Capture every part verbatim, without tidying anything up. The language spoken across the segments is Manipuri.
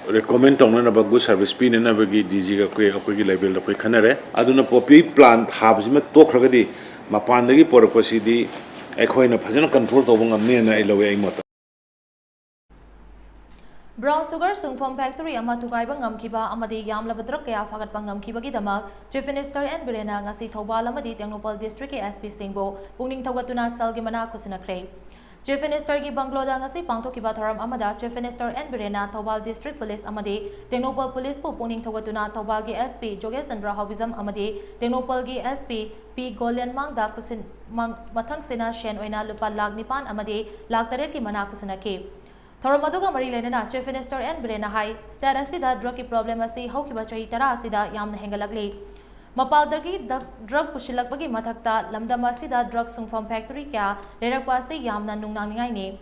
ꯔꯤꯀꯃꯦꯟ ꯇꯧꯅꯅꯕ, ꯒꯨꯗ ꯁꯔꯚꯤꯁ ꯄꯤꯅꯅꯕꯒꯤ ꯗꯤ ꯖꯤꯒ ꯑꯩꯈꯣꯏ, ꯑꯩꯈꯣꯏꯒꯤ ꯂꯦꯚꯦꯜꯗ ꯑꯩꯈꯣꯏ ꯈꯟꯅꯔꯦ꯫ ꯑꯗꯨꯅ ꯄꯣꯄꯤ ꯄ꯭ꯂꯥꯟ ꯊꯥꯕꯁꯤꯃ ꯇꯣꯛꯈ꯭ꯔꯒꯗꯤ ꯃꯄꯥꯟꯗꯒꯤ ꯄꯨꯔꯛꯄꯁꯤꯗꯤ ꯑꯩꯈꯣꯏꯅ ꯐꯖꯅ ꯀꯟꯇ꯭ꯔꯣꯜ ꯇꯧꯕ ꯉꯝꯅꯦꯅ ꯑꯩ ꯂꯧꯋꯦ, ꯑꯩ ꯃꯣꯠꯇ꯫ Brown sugar ꯁꯨꯡꯐꯝ ꯐꯦꯛꯇꯔꯤ ꯑꯃ ꯊꯨꯒꯥꯏꯕ ꯉꯝꯈꯤꯕ ꯑꯃꯗꯤ ꯌꯥꯝꯂꯕ ꯗ꯭ꯔꯒ ꯀꯌꯥ ꯐꯥꯒꯠꯄ ꯉꯝꯈꯤꯕꯒꯤꯗꯃꯛ Chief Minister ꯑꯦꯟ ꯕꯤꯔꯦꯟꯅ ꯉꯁꯤ ꯊꯧꯕꯥꯜ ꯑꯃꯗꯤ ꯇꯦꯡꯅꯧꯄꯜ ꯗꯤꯁꯇ꯭ꯔꯤꯛꯀꯤ ꯑꯦꯁ ꯄꯤ ꯁꯤꯡꯕꯨ ꯄꯨꯛꯅꯤꯡ ꯊꯧꯒꯠꯇꯨꯅ ꯁꯦꯜꯒꯤ ꯃꯅꯥ ꯈꯨꯠꯁꯤꯟꯅꯈ꯭ꯔꯦ꯫ Chief Minister ꯒꯤ ꯕꯪꯒ꯭ꯂꯣꯗ ꯉꯁꯤ ꯄꯥꯡꯊꯣꯛꯈꯤꯕ ꯊꯧꯔꯝ ꯑꯃꯗ Chief Minister ꯑꯦꯟ ꯕꯤꯔꯦꯟꯅ ꯊꯧꯕꯥꯜ ꯗꯤꯁꯇ꯭ꯔꯤꯛ ꯄꯨꯂꯤꯁ ꯑꯃꯗꯤ ꯇꯦꯡꯅꯧꯄꯜ ꯄꯨꯂꯤꯁꯄꯨ ꯄꯨꯛꯅꯤꯡ ꯊꯧꯒꯠꯇꯨꯅ ꯊꯧꯕꯥꯜꯒꯤ ꯑꯦꯁ ꯄꯤ ꯖꯣꯒꯦꯁ ꯆꯟꯗ꯭ꯔ ꯍꯥꯎꯕꯤꯖꯝ ꯑꯃꯗꯤ ꯇꯦꯡꯅꯧꯄꯜꯒꯤ ꯑꯦꯁ ꯄꯤ ꯄꯤ ꯒꯣꯂꯦꯟ ꯃꯥꯡꯗ ꯈꯨꯠꯁꯤꯟ-, ꯃꯥꯡ-, ꯃꯊꯪꯁꯤꯅ ꯁꯦꯟ ꯑꯣꯏꯅ ꯂꯨꯄꯥ ꯂꯥꯈ ꯅꯤꯄꯥꯟ ꯑꯃꯗꯤ ꯂꯥꯈ ꯇꯔꯦꯠꯀꯤ ꯃꯅꯥ ꯈꯨꯠꯁꯤꯟꯅꯈꯤ꯫ ꯊꯧꯔꯝ ꯑꯗꯨꯒ ꯃꯔꯤ ꯂꯩꯅꯅ Chief Minister ꯑꯦꯟ ꯕꯤꯔꯦꯟꯅ ꯍꯥꯏ, state ꯑꯁꯤꯗ ꯗ꯭ꯔꯒꯀꯤ ꯄ꯭ꯔꯣꯕ꯭ꯂꯦꯝ ꯑꯁꯤ ꯍꯧꯈꯤꯕ ꯆꯍꯤ ꯇꯔꯥ ꯑꯁꯤꯗ ꯌꯥꯝꯅ ꯍꯦꯟꯒꯠꯂꯛꯂꯤ꯫ ꯃꯄꯥꯜꯗꯒꯤ ꯗ-, ꯗ꯭ꯔꯒ ꯄꯨꯁꯤꯜꯂꯛꯄꯒꯤ ꯃꯊꯛꯇ ꯂꯝꯗꯝ ꯑꯁꯤꯗ ꯗ꯭ꯔꯒ ꯁꯨꯡꯐꯝ ꯐꯦꯛꯇꯔꯤ ꯀꯌꯥ ꯂꯩꯔꯛꯄ ꯑꯁꯤ ꯌꯥꯝꯅ ꯅꯨꯡꯅꯥꯡꯅꯤꯡꯉꯥꯏꯅꯤ꯫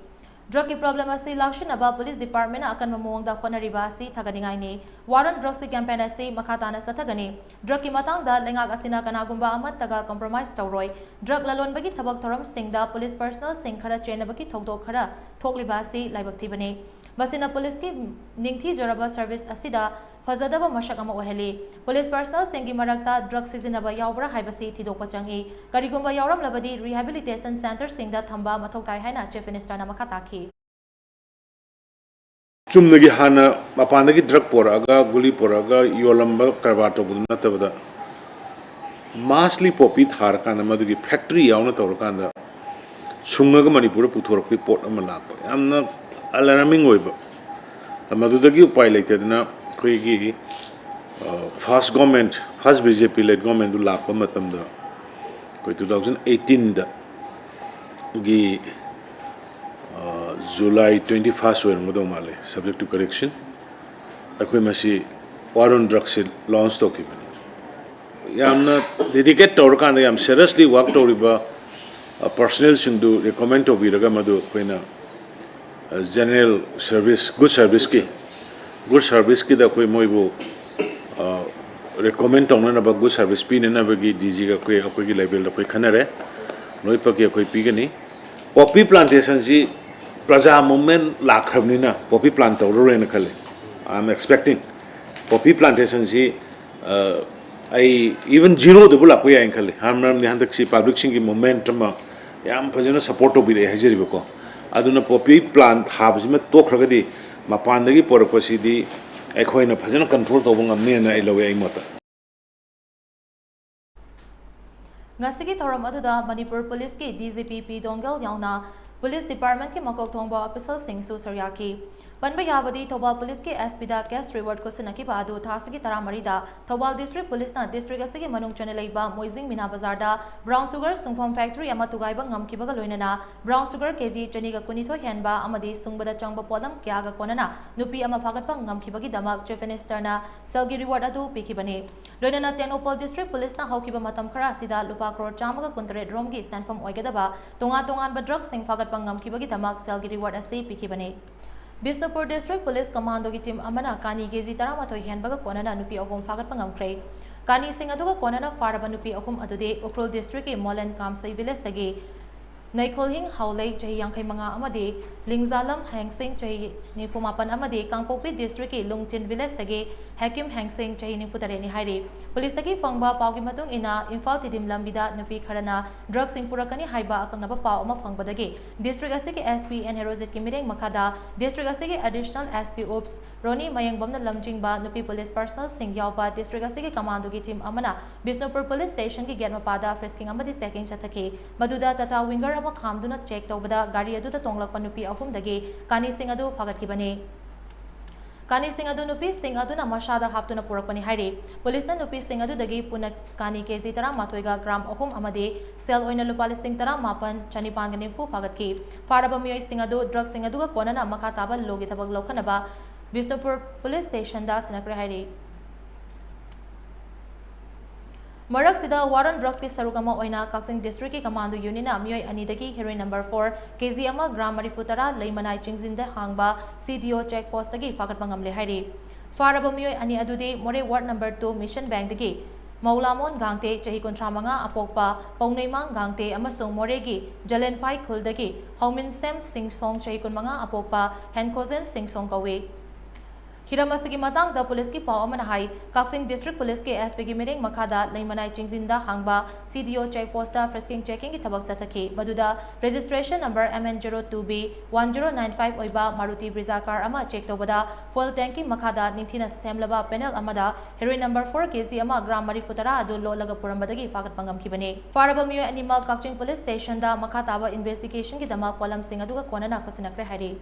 ꯗ꯭ꯔꯒꯀꯤ ꯄ꯭ꯔꯣꯕ꯭ꯂꯦꯝ ꯑꯁꯤ ꯂꯥꯛꯁꯤꯟꯅꯕ ꯄꯨꯂꯤꯁ ꯗꯤꯄꯥꯔꯠꯃꯦꯟꯅ ꯑꯀꯟꯕ ꯃꯑꯣꯡꯗ ꯍꯣꯠꯅꯔꯤꯕ ꯑꯁꯤ ꯊꯥꯒꯠꯅꯤꯡꯉꯥꯏꯅꯤ꯫ War on Drugs ꯀꯤ ꯀꯦꯝꯄꯦꯟ ꯑꯁꯤ ꯃꯈꯥ ꯇꯥꯅ ꯆꯠꯊꯒꯅꯤ꯫ ꯗ꯭ꯔꯒꯀꯤ ꯃꯇꯥꯡꯗ ꯂꯩꯉꯥꯛ ꯑꯁꯤꯅ ꯀꯅꯥꯒꯨꯝꯕ ꯑꯃꯠꯇꯒ ꯀꯝꯄ꯭ꯔꯣꯃꯥꯏꯖ ꯇꯧꯔꯣꯏ꯫ ꯗ꯭ꯔꯒ ꯂꯂꯣꯟꯕꯒꯤ ꯊꯕꯛ ꯊꯧꯔꯝꯁꯤꯡꯗ ꯄꯨꯂꯤꯁ ꯄꯔꯁꯅꯦꯜꯁꯤꯡ ꯈꯔ ꯆꯦꯟꯅꯕꯒꯤ ꯊꯧꯗꯣꯛ ꯈꯔ ꯊꯣꯛꯂꯤꯕ ꯑꯁꯤ ꯂꯥꯏꯕꯛ ꯊꯤꯕꯅꯤ꯫ ꯃꯁꯤꯅ ꯄꯨꯂꯤꯁꯀꯤ ꯅꯤꯡꯊꯤꯖꯔꯕ ꯁꯔꯚꯤꯁ ꯑꯁꯤꯗ ꯐꯖꯗꯕ ꯃꯁꯛ ꯑꯃ ꯑꯣꯏꯍꯜꯂꯤ꯫ ꯄꯨꯂꯤꯁ ꯄꯔꯁꯅꯦꯜꯁꯤꯡꯒꯤ ꯃꯔꯛꯇ ꯗ꯭ꯔꯒ ꯁꯤꯖꯤꯟꯅꯕ ꯌꯥꯎꯕ꯭ꯔꯥ ꯍꯥꯏꯕꯁꯤ ꯊꯤꯗꯣꯛꯄ ꯆꯪꯏ꯫ ꯀꯔꯤꯒꯨꯝꯕ ꯌꯥꯎꯔꯝꯂꯕꯗꯤ rehabilitation centreꯁꯤꯡꯗ ꯊꯝꯕ ꯃꯊꯧ ꯇꯥꯏ ꯍꯥꯏꯅ Chief Ministerꯅ ꯃꯈꯥ ꯇꯥꯈꯤ꯫ ꯆꯨꯝꯅꯒꯤ ꯍꯥꯟꯅ ꯃꯄꯥꯟꯗꯒꯤ ꯗ꯭ꯔꯒ ꯄꯣꯔꯛꯑꯒ, ꯒꯨꯂꯤ ꯄꯣꯔꯛꯑꯒ ꯌꯣꯜꯂꯝꯕ ꯀꯔꯕꯥꯔ ꯇꯧꯕꯗꯨ ꯅꯠꯇꯕꯗ, massly ꯄꯣꯄꯤ ꯊꯥꯔꯀꯥꯟꯗ ꯃꯗꯨꯒꯤ ꯐꯦꯛꯇꯔꯤ ꯌꯥꯎꯅ ꯇꯧꯔꯀꯥꯟꯗ ꯁꯨꯡꯉꯒ ꯃꯅꯤꯄꯨꯔꯗ ꯄꯨꯊꯣꯔꯛꯄꯒꯤ ꯄꯣꯠ ꯑꯃ ꯂꯥꯛꯄ, ꯌꯥꯝꯅ alarming ꯑꯣꯏꯕ꯫ ꯃꯗꯨꯗꯒꯤ ꯎꯄꯥꯏ ꯂꯩꯇꯗꯅ ꯑꯩꯈꯣꯏꯒꯤ, ꯑ, first government, first B J P led governmentꯗꯨ ꯂꯥꯛꯄ ꯃꯇꯝꯗ, ꯑꯩꯈꯣꯏ two thousand eighteenꯗ ꯒꯤ, ꯑ, July twenty first ꯑꯣꯏꯔꯝꯒꯗꯧ ꯃꯥꯜꯂꯦ, subject to correction, ꯑꯩꯈꯣꯏ ꯃꯁꯤ War on Drugsꯁꯤ launch ꯇꯧꯈꯤꯕꯅꯤ꯫ ꯌꯥꯝꯅ dedicate ꯇꯧꯔꯀꯥꯟꯗ, ꯌꯥꯝ seriously work ꯇꯧꯔꯤꯕ, ꯑ, personnelꯁꯤꯡꯗꯨ recommend ꯇꯧꯕꯤꯔꯒ ꯃꯗꯨ ꯑꯩꯈꯣꯏꯅ, ꯑ, general service, good serviceꯀꯤ, good serviceꯀꯤꯗ ꯑꯩꯈꯣꯏ ꯃꯣꯏꯕꯨ, ꯑ, recommend ꯇꯧꯅꯅꯕ, good service ꯄꯤꯅꯅꯕꯒꯤ ꯗꯤ ꯖꯤꯒ ꯑꯩꯈꯣꯏ, ꯑꯩꯈꯣꯏꯒꯤ ꯂꯦꯚꯦꯜꯗ ꯑꯩꯈꯣꯏ ꯈꯟꯅꯔꯦ꯫ ꯂꯣꯏꯅꯃꯛꯀꯤ ꯑꯩꯈꯣꯏ ꯄꯤꯒꯅꯤ꯫ ꯄꯣꯄꯤ ꯄ꯭ꯂꯥꯟꯇꯦꯁꯟꯁꯤ ꯄ꯭ꯔꯖꯥ ꯃꯨꯞꯃꯦꯟ ꯂꯥꯛꯈ꯭ꯔꯕꯅꯤꯅ ꯄꯣꯄꯤ ꯄ꯭ꯂꯥꯟ ꯇꯧꯔꯔꯣꯏꯅ ꯈꯜꯂꯤ꯫ I am expecting poppy plantationꯁꯤ ꯑꯩ even zeroꯗꯕꯨ ꯂꯥꯛꯄ ꯌꯥꯏꯅ ꯈꯜꯂꯤ꯫ ꯃꯔꯝꯗꯤ ꯍꯟꯗꯛꯁꯤ ꯄꯕ꯭ꯂꯤꯛꯁꯤꯡꯒꯤ ꯃꯨꯞꯃꯦꯟꯠ ꯑꯃ ꯌꯥꯝ ꯐꯖꯅ ꯁꯄꯣꯔꯠ ꯇꯧꯕꯤꯔꯛꯑꯦ ꯍꯥꯏꯖꯔꯤꯕꯀꯣ꯫ ꯑꯗꯨꯅ ꯄꯣꯄꯤ ꯄ꯭ꯂꯥꯟ ꯊꯥꯕꯁꯤꯃ ꯇꯣꯛꯈ꯭ꯔꯒꯗꯤ ꯃꯄꯥꯟꯗꯒꯤ ꯄꯨꯔꯛꯄꯁꯤꯗꯤ ꯑꯩꯈꯣꯏꯅ ꯐꯖꯅ ꯀꯟꯇ꯭ꯔꯣꯜ ꯇꯧꯕ ꯉꯝꯅꯦꯅ ꯑꯩ ꯂꯧꯋꯦ ꯑꯩ ꯃꯣꯠꯇ꯫ ꯉꯁꯤꯒꯤ ꯊꯧꯔꯝ ꯑꯗꯨꯗ ꯃꯅꯤꯄꯨꯔ ꯄꯨꯂꯤꯁꯀꯤ ꯗꯤ ꯖꯤ ꯄꯤ ꯄꯤ ꯗꯣꯡꯒꯦꯜ ꯌꯥꯎꯅ ꯄꯨꯂꯤꯁ ꯗꯤꯄꯥꯔꯠꯃꯦꯟꯠꯀꯤ ꯃꯀꯣꯛ ꯊꯣꯡꯕ ꯑꯣꯐꯤꯁꯤꯌꯦꯜꯁꯤꯡꯁꯨ ꯁꯔꯨꯛ ꯌꯥꯈꯤ꯫ ꯄꯟꯕ ꯌꯥꯕꯗꯤ ꯊꯧꯕꯥꯜ ꯄꯨꯂꯤꯁꯀꯤ ꯑꯦꯁ ꯄꯤꯗ ꯀꯦꯁ ꯔꯤꯋꯥꯔꯗ ꯈꯨꯠꯁꯤꯟꯅꯈꯤꯕ ꯑꯗꯨ ꯊꯥꯁꯤꯒꯤ ꯇꯔꯥꯃꯔꯤꯗ ꯊꯧꯕꯥꯜ ꯗꯤꯁꯇ꯭ꯔꯤꯛ ꯄꯨꯂꯤꯁꯅ ꯗꯤꯁꯇ꯭ꯔꯤꯛ ꯑꯁꯤꯒꯤ ꯃꯅꯨꯡ ꯆꯟꯅ ꯂꯩꯕ ꯃꯣꯏꯖꯤꯡ ꯃꯤꯅꯥ ꯕꯖꯥꯔꯗ ꯕ꯭ꯔꯥꯎꯟ ꯁꯨꯒꯔ ꯁꯨꯡꯐꯝ ꯐꯦꯛꯇꯔꯤ ꯑꯃ ꯊꯨꯒꯥꯏꯕ ꯉꯝꯈꯤꯕꯒ ꯂꯣꯏꯅꯅ ꯕ꯭ꯔꯥꯎꯟ ꯁꯨꯒꯔ ꯀꯦꯖꯤ ꯆꯅꯤꯒ ꯀꯨꯟꯅꯤꯊꯣꯏ ꯍꯦꯟꯕ ꯑꯃꯗꯤ ꯁꯨꯡꯕꯗ ꯆꯪꯕ ꯄꯣꯠꯂꯝ ꯀꯌꯥꯒ ꯀꯣꯟꯅꯅ ꯅꯨꯄꯤ ꯑꯃ ꯐꯥꯒꯠꯄ ꯉꯝꯈꯤꯕꯒꯤꯗꯃꯛ ꯆꯤꯐ ꯃꯤꯅꯤꯁꯇꯔꯅ ꯁꯦꯜꯒꯤ ꯔꯤꯋꯥꯔꯗ ꯑꯗꯨ ꯄꯤꯈꯤꯕꯅꯤ꯫ ꯂꯣꯏꯅꯅ ꯇꯦꯡꯅꯧꯄꯜ ꯗꯤꯁꯇ꯭ꯔꯤꯛ ꯄꯨꯂꯤꯁꯅ ꯍꯧꯈꯤꯕ ꯃꯇꯝ ꯈꯔ ꯑꯁꯤꯗ ꯂꯨꯄꯥ ꯀ꯭ꯔꯣꯔ ꯆꯥꯝꯃꯒ ꯀꯨꯟꯇꯔꯦꯠ ꯔꯣꯝꯒꯤ ꯁꯦꯟꯐꯝ ꯑꯣꯏꯒꯗꯕ ꯇꯣꯉꯥꯟ ꯇꯣꯉꯥꯟꯕ ꯗ꯭ꯔꯒꯁꯤꯡ ꯐꯥꯒꯠꯄ ꯉꯝꯈꯤꯕꯒꯤꯗꯃꯛ ꯁꯦꯜꯒꯤ ꯔꯤꯋꯥꯔꯗ ꯑꯁꯤ ꯄꯤꯈꯤꯕꯅꯤ꯫ ꯕꯤꯁꯅꯨꯄꯨꯔ ꯗꯤꯁꯇ꯭ꯔꯤꯛ ꯄꯨꯂꯤꯁ ꯀꯃꯥꯟꯗꯣꯒꯤ ꯇꯤꯝ ꯑꯃꯅ ꯀꯥꯅꯤ ꯀꯦꯖꯤ ꯇꯔꯥꯃꯥꯊꯣꯏ ꯍꯦꯟꯕꯒ ꯀꯣꯟꯅꯅ ꯅꯨꯄꯤ ꯑꯍꯨꯝ ꯐꯥꯒꯠꯄ ꯉꯝꯈ꯭ꯔꯦ꯫ ꯀꯥꯅꯤꯁꯤꯡ ꯑꯗꯨꯒ ꯀꯣꯟꯅꯅ ꯐꯥꯔꯕ ꯅꯨꯄꯤ ꯑꯍꯨꯝ ꯑꯗꯨꯗꯤ ꯎꯈ꯭ꯔꯨꯜ ꯗꯤꯁꯇ꯭ꯔꯤꯛꯀꯤ ꯃꯣꯂꯦꯟ ꯀꯥꯝꯁꯩ ꯚꯤꯂꯦꯖꯇꯒꯤ ꯅꯩꯈꯣꯜꯍꯤꯡ ꯍꯥꯎꯂꯩ, ꯆꯍꯤ ꯌꯥꯡꯈꯩ ꯃꯉꯥ, ꯑꯃꯗꯤ ꯂꯤꯡꯖꯥꯂꯝ ꯍꯦꯡꯁꯤꯡ, ꯆꯍꯤ ꯅꯤꯐꯨ ꯃꯥꯄꯟ, ꯑꯃꯗꯤ ꯀꯥꯡꯄꯣꯛꯄꯤ ꯗꯤꯁꯇ꯭ꯔꯤꯛꯀꯤ ꯂꯨꯡꯆꯤꯟ ꯚꯤꯂꯦꯖꯇꯒꯤ ꯍꯦꯀꯤꯝ ꯍꯦꯡꯁꯤꯡ, ꯆꯍꯤ ꯅꯤꯐꯨ ꯇꯔꯦꯠꯅꯤ ꯍꯥꯏꯔꯤ꯫ ꯄꯨꯂꯤꯁꯇꯒꯤ ꯐꯪꯕ ꯄꯥꯎꯒꯤ ꯃꯇꯨꯡ ꯏꯟꯅ, ꯏꯝꯐꯥꯜ ꯇꯤꯗꯤꯝ ꯂꯝꯕꯤꯗ ꯅꯨꯄꯤ ꯈꯔꯅ ꯗ꯭ꯔꯒꯁꯤꯡ ꯄꯨꯔꯛꯀꯅꯤ ꯍꯥꯏꯕ ꯑꯀꯛꯅꯕ ꯄꯥꯎ ꯑꯃ ꯐꯪꯕꯗꯒꯤ ꯗꯤꯁꯇ꯭ꯔꯤꯛ ꯑꯁꯤꯒꯤ ꯑꯦꯁ ꯄꯤ ꯑꯦꯟ ꯍꯦꯔꯣꯖꯤꯠꯀꯤ ꯃꯤꯠꯌꯦꯡ ꯃꯈꯥꯗ ꯗꯤꯁꯇ꯭ꯔꯤꯛ ꯑꯁꯤꯒꯤ ꯑꯦꯗꯤꯁꯅꯦꯜ ꯑꯦꯁ ꯄꯤ ꯎꯞꯁ ꯔꯣꯅꯤ ꯃꯌꯦꯡꯕꯝꯅ ꯂꯝꯖꯤꯡꯕ ꯅꯨꯄꯤ ꯄꯨꯂꯤꯁ ꯄꯔꯁꯅꯦꯜꯁꯤꯡ ꯌꯥꯎꯕ ꯗꯤꯁꯇ꯭ꯔꯤꯛ ꯑꯁꯤꯒꯤ ꯀꯃꯥꯟꯗꯣꯒꯤ ꯇꯤꯝ ꯑꯃꯅ ꯕꯤꯁꯅꯨꯄꯨꯔ ꯄꯨꯂꯤꯁ ꯁ꯭ꯇꯦꯁꯟꯒꯤ ꯒꯦꯠ ꯃꯄꯥꯗ ꯐ꯭ꯔꯤꯁꯀꯤꯡ ꯑꯃꯗꯤ ꯆꯦꯀꯤꯡ ꯆꯠꯊꯈꯤ꯫ ꯃꯗꯨꯗ ꯇꯥꯇꯥ ꯋꯤꯡꯒꯔ ꯑꯃ ꯈꯥꯝꯗꯨꯅ ꯆꯦꯛ ꯇꯧꯕꯗ ꯒꯥꯔꯤ ꯑꯗꯨꯗ ꯇꯣꯡꯂꯛꯄ ꯅꯨꯄꯤ ꯑꯍꯨꯝꯗꯒꯤ ꯀꯥꯅꯤꯁꯤꯡ ꯑꯗꯨ ꯐꯥꯒꯠꯈꯤꯕꯅꯤ꯫ ꯀꯥꯅꯤꯁꯤꯡ ꯑꯗꯨ ꯅꯨꯄꯤꯁꯤꯡ ꯑꯗꯨꯅ ꯃꯁꯥꯗ ꯍꯥꯞꯇꯨꯅ ꯄꯨꯔꯛꯄꯅꯤ ꯍꯥꯏꯔꯤ꯫ ꯄꯨꯂꯤꯁꯅ ꯅꯨꯄꯤꯁꯤꯡ ꯑꯗꯨꯗꯒꯤ ꯄꯨꯟꯅ ꯀꯥꯅꯤ ꯀꯦꯖꯤ ꯇꯔꯥꯃꯥꯊꯣꯏꯒ ꯒ꯭ꯔꯥꯝ ꯑꯍꯨꯝ ꯑꯃꯗꯤ ꯁꯦꯜ ꯑꯣꯏꯅ ꯂꯨꯄꯥ ꯂꯤꯁꯤꯡ ꯇꯔꯥꯃꯥꯄꯟ ꯆꯅꯤꯄꯥꯟꯒ ꯅꯤꯐꯨ ꯐꯥꯒꯠꯈꯤ꯫ ꯐꯥꯔꯕ ꯃꯤꯑꯣꯏꯁꯤꯡ ꯑꯗꯨ ꯗ꯭ꯔꯒꯁꯤꯡ ꯑꯗꯨꯒ ꯀꯣꯟꯅꯅ ꯃꯈꯥ ꯇꯥꯕ ꯂꯣꯒꯤ ꯊꯕꯛ ꯂꯧꯈꯠꯅꯕ ꯕꯤꯁꯅꯨꯄꯨꯔ ꯄꯨꯂꯤꯁ ꯁ꯭ꯇꯦꯁꯟꯗ ꯁꯤꯟꯅꯈ꯭ꯔꯦ ꯍꯥꯏꯔꯤ꯫ ꯃꯔꯛꯁꯤꯗ ꯋꯥꯔ ꯑꯣꯟ ꯗ꯭ꯔꯒꯁꯀꯤ ꯁꯔꯨꯛ ꯑꯃ ꯑꯣꯏꯅ ꯀꯛꯆꯤꯡ ꯗꯤꯁꯇ꯭ꯔꯤꯛꯀꯤ ꯀꯃꯥꯟꯗꯣ ꯌꯨꯅꯤꯠꯅ ꯃꯤꯑꯣꯏ ꯑꯅꯤꯗꯒꯤ ꯍꯦꯔꯣꯏꯟ ꯅꯝꯕꯔ ꯐꯣꯔ ꯀꯦꯖꯤ ꯑꯃ ꯒ꯭ꯔꯥꯝ ꯃꯔꯤꯐꯨ ꯇꯔꯥ ꯂꯩꯃꯅꯥꯏ ꯆꯤꯡꯖꯤꯟꯗ ꯍꯥꯡꯕ ꯁꯤ ꯗꯤ ꯑꯣ ꯆꯦꯛ ꯄꯣꯁꯇꯒꯤ ꯐꯥꯒꯠꯄ ꯉꯝꯂꯦ ꯍꯥꯏꯔꯤ꯫ ꯐꯥꯔꯕ ꯃꯤꯑꯣꯏ ꯑꯅꯤ ꯑꯗꯨꯗꯤ ꯃꯣꯔꯦ ꯋꯥꯔꯗ ꯅꯝꯕꯔ ꯇꯨ ꯃꯤꯁꯟ ꯕꯦꯡꯗꯒꯤ ꯃꯧꯂꯥꯃꯣꯟ ꯒꯥꯡꯇꯦ, ꯆꯍꯤ ꯀꯨꯟꯊ꯭ꯔꯥ ꯃꯉꯥ, ꯑꯄꯣꯛꯄ ꯄꯧꯅꯩꯃꯥꯡ ꯒꯥꯡꯇꯦ ꯑꯃꯁꯨꯡ ꯃꯣꯔꯦꯒꯤ ꯖꯂꯦꯟꯐꯥꯏ ꯈꯨꯜꯗꯒꯤ ꯍꯧꯃꯤꯟꯁꯦꯝ ꯁꯤꯡꯁꯣꯡ, ꯆꯍꯤ ꯀꯨꯟꯃꯉꯥ, ꯑꯄꯣꯛꯄ ꯍꯦꯟꯈꯣꯖꯦꯟ ꯁꯤꯡꯁꯣꯡ ꯀꯧꯏ꯫ ꯍꯤꯔꯝ ꯑꯁꯤꯒꯤ ꯃꯇꯥꯡꯗ ꯄꯨꯂꯤꯁꯀꯤ ꯄꯥꯎ ꯑꯃꯅ ꯍꯥꯏ, ꯀꯛꯆꯤꯡ ꯗꯤꯁꯇ꯭ꯔꯤꯛ ꯄꯨꯂꯤꯁꯀꯤ ꯑꯦꯁ ꯄꯤꯒꯤ ꯃꯤꯠꯌꯦꯡ ꯃꯈꯥꯗ ꯂꯩꯃꯅꯥꯏ ꯆꯤꯡꯖꯤꯟꯗ ꯍꯥꯡꯕ ꯁꯤ ꯗꯤ ꯑꯣ ꯆꯦꯛ ꯄꯣꯁꯇ ꯐ꯭ꯔꯤꯁꯀꯤꯡ ꯆꯦꯀꯤꯡꯒꯤ ꯊꯕꯛ ꯆꯠꯊꯈꯤ꯫ ꯃꯗꯨꯗ registration number M N zero two B one zero nine five ꯑꯣꯏꯕ ꯃꯥꯔꯨꯇꯤ ꯕ꯭ꯔꯤꯖꯥ ꯀꯥꯔ ꯑꯃ ꯆꯦꯛ ꯇꯧꯕꯗ ꯐꯨꯑꯦꯜ ꯇꯦꯡꯀꯤ ꯃꯈꯥꯗ ꯅꯤꯡꯊꯤꯅ ꯁꯦꯝꯂꯕ ꯄꯦꯅꯦꯜ ꯑꯃꯗ heroin number four K G ꯑꯃ ꯒ꯭ꯔꯥꯝ ꯃꯔꯤꯐꯨ ꯇꯔꯥ ꯑꯗꯨ ꯂꯣꯠꯂꯒ ꯄꯨꯔꯝꯕꯗꯒꯤ ꯐꯥꯒꯠꯄ ꯉꯝꯈꯤꯕꯅꯤ꯫ ꯐꯥꯔꯕ ꯃꯤꯑꯣꯏ ꯑꯅꯤꯃꯛ ꯀꯛꯆꯤꯡ ꯄꯨꯂꯤꯁ ꯁ꯭ꯇꯦꯁꯟꯗ ꯃꯈꯥ ꯇꯥꯕ ꯏꯟꯚꯦꯁꯇꯤꯒꯦꯁꯟꯒꯤꯗꯃꯛ ꯄꯣꯠꯂꯝꯁꯤꯡ ꯑꯗꯨꯒ ꯀꯣꯟꯅꯅ ꯈꯨꯠꯁꯤꯟꯅꯈ꯭ꯔꯦ ꯍꯥꯏꯔꯤ꯫